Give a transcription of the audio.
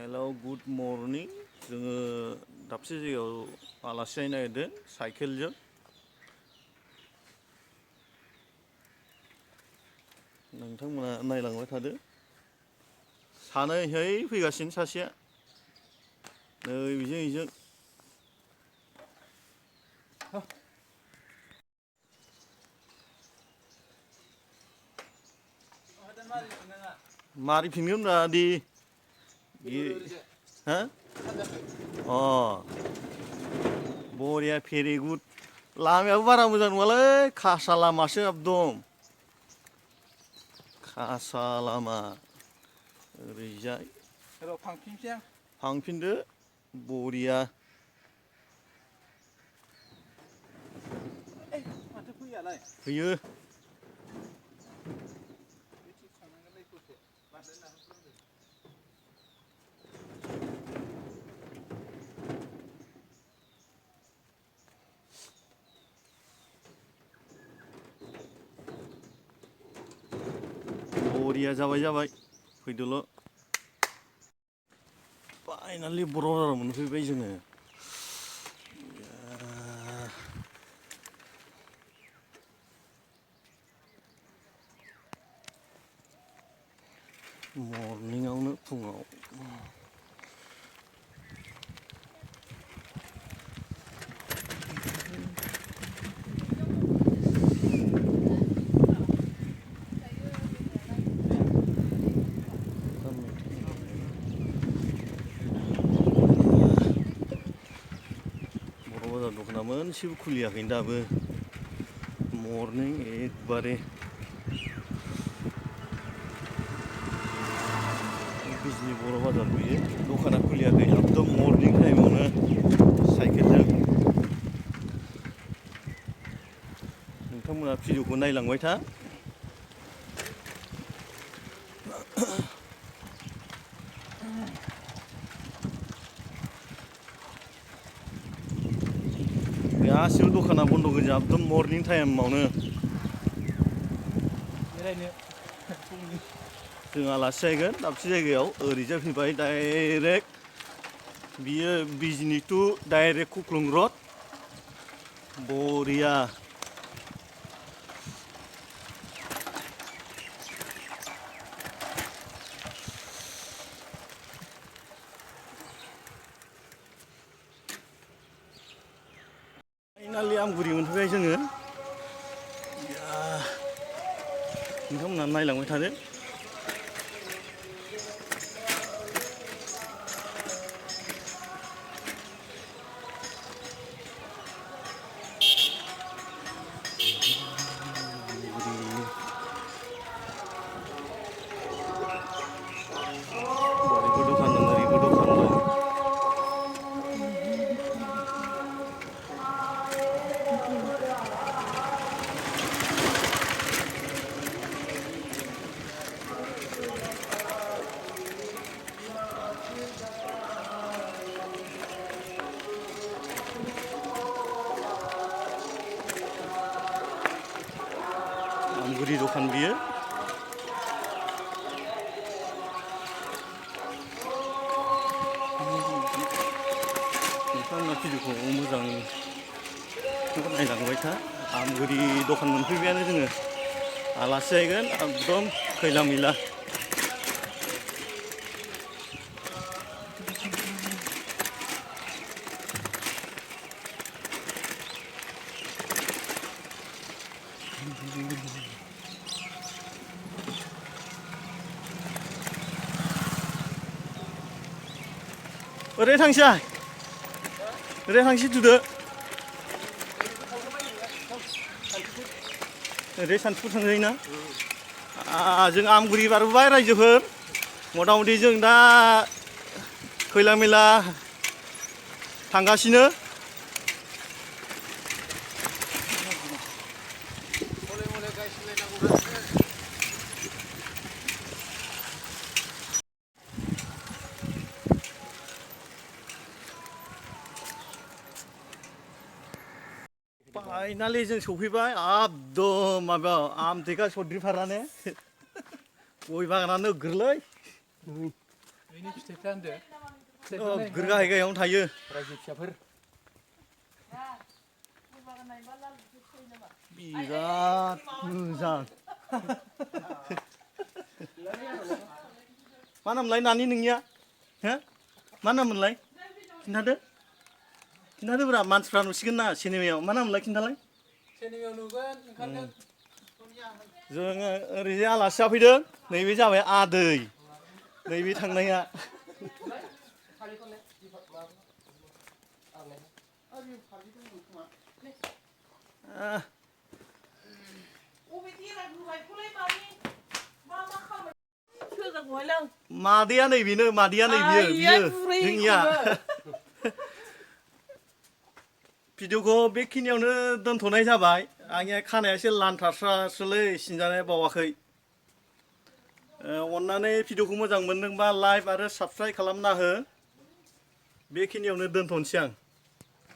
hello good morning जोङो दाबसे जायगायाव आलासि जाहैनो नागिरदों साइकेलजों नोंथांमोना नायलांबाय थादो सानैहै फैगासिनो सासेया नै बेजों बेजों मारै फिनगोन ब्रा दि हा अ बरिया भेरि गुड लामायाबो बारा मोजां नङालै खासा लामासो एकदम खासा लामा ओरैजाय र' फांफिनसै आं फांफिनदो बरिया माथो फैयालाय फैयो बरिया जाबाय फैदोल' फाइनालि बर' राव मोनफैबाय जोङो मर्निंआवनो फुङाव बर' बाजार दखाना मोनसेबो खुलियाखैनो दाबो मर्निं एकबारे बिजनि बर' बाजार बियो दखाना खुलियाखै एकदम मर्निं टाइमावनो साइकेलजों नोंथांमोना भिडिअखौ नायलांबाय था गासिबो दखाना बन्द' गोजा एकदम मर्निं टाइमावनो बेरायनो जों आलासि जाहैगोन दाबसे जायगायाव ओरैजाय फैबाय डाइरेक्ट बियो बिजनि टु डाइरेक्ट कुक्लुं रड बरिया फाइनालि आमगुरि मोनफैबाय जोङो नोंथांमोना नायलांबाय थादो ओरैबो दखान दं ओरैबो दखान दं आमगुरि दखान बियो नोंथांमोना भिडिअखौ मोजां नायलांबाय था आमगुरि दखान मोनफैबायानो जोङो आलासि जाहैगोन एकदम खैला मैला ओरै थांसै थुदो ओरै सानथिफुर थांजायोना जों आमगुरि बारबोबाय रायजोफोर मथा मथि जों दा खैला मैला थांगासिनो फाइनालि जों सफैबाय एकदम माबायाव आमथेखा सद्रिफाराने गय बागाना नोगोरलै फिथाइफ्रा होनदो गोरगाहायगायावनो थायो रायजो फिसाफोर बिराद मोजां मा नामलाय नानि नोंनिया हो मा नाममोनलाय खिन्थादोब्रा मानसिफ्रा नुसिगोन ना सिनेमायाव मा नाममोनलाय खिन्थालाय सिनेमायाव नुगोन ओंखारगोन जोङो ओरैजाय आलासि जाफैदों नैबे जाबाय आदै नैबे थांनाया मादैया नै बेनो मादैया नै बियो जोंनिया भिडिअखौ बेखिनियावनो दोनथ'नाय जाबाय आंनिया खानाया एसे लानथारस्रासोलै सिनजानाय बावाखै अन्नानै भिडिअखौ मोजां मोनदोंबा लाइक आरो साबस्क्राइब खालामना हो बेखिनियावनो दोनथ'नोसै आं